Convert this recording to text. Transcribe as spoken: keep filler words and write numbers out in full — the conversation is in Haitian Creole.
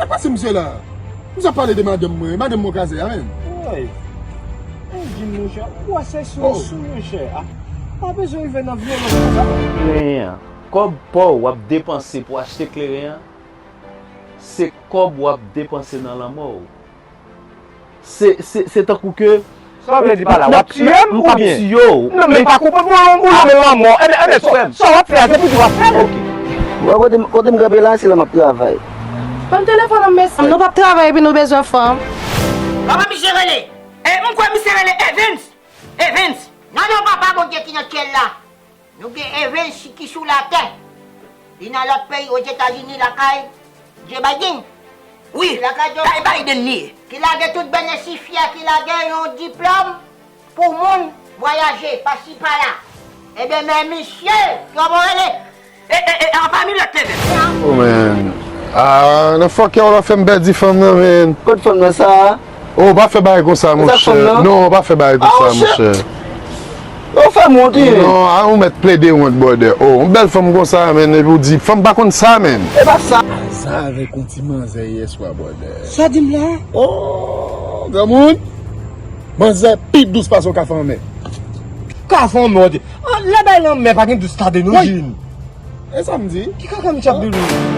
Pase misye la. Misye ap pale de madanm mwen, madanm mwen kraze a, menm. Woy. Ann di m, monchè, ou wè se sou, sou, monchè. A, pa bezwen rive nan vyolans konsa. Kleren an. Kòb pa w w ap depanse pou achte kleren an, se kòb w ap depanse nan lanmò w. Se, se, se tankou ke sa w vle di pa la, w ap tiye m oubyen? M p ap tiye w. Non, men m pa konprann, mwen, yon boulon, men lanmò. Enben, enben, sa, sa w ap fè a, se pou di w ap fè l. Oke. Bon, kote m, kote m kanpe la, se la m ap travay. Ban m telefòn nan, mesye. Nou p ap travay epi nou bezwen fanm. Kòman misye rele? E, m kwè misye rele Evens. Evens. Non, non, papa Bondye ki nan syèl la. Nou gen Evens ki sou latè. Li nan lòt peyi, Ozetazini, lakay Joe Biden. Wi, lakay Joe Biden li ye. Ki lage tout bènèsifya, ki lage yon diplòm pou moun vwayaje pasi pala. Ebyen, men misye, kòman w rele? E, e, e, an pami lòt leve. Oh, man. Ah, nan fòkè w la fè m pèdi fanm nan, man. Kot fanm nan sa? Oh, pa fè bagay konsa, monchè. Non, pa fè bagay konsa, monchè. Ou fè m wont, wi. Non, a ou mèt plede wont, brother. Oh, yon bèl fanm konsa, man, epi w di, fanm pa konn sa, man. E pa sa. Aza avèk yon ti manzè yèswa, brother. Sa di m la? Oh, granmoun. Manzè pi dous pase yon kafe anmè. Kafe anmè, w di. Ah, lè bay lanmè pa gen dous tande non, Jin. E sa m di? Ki kaka misye ap di nou?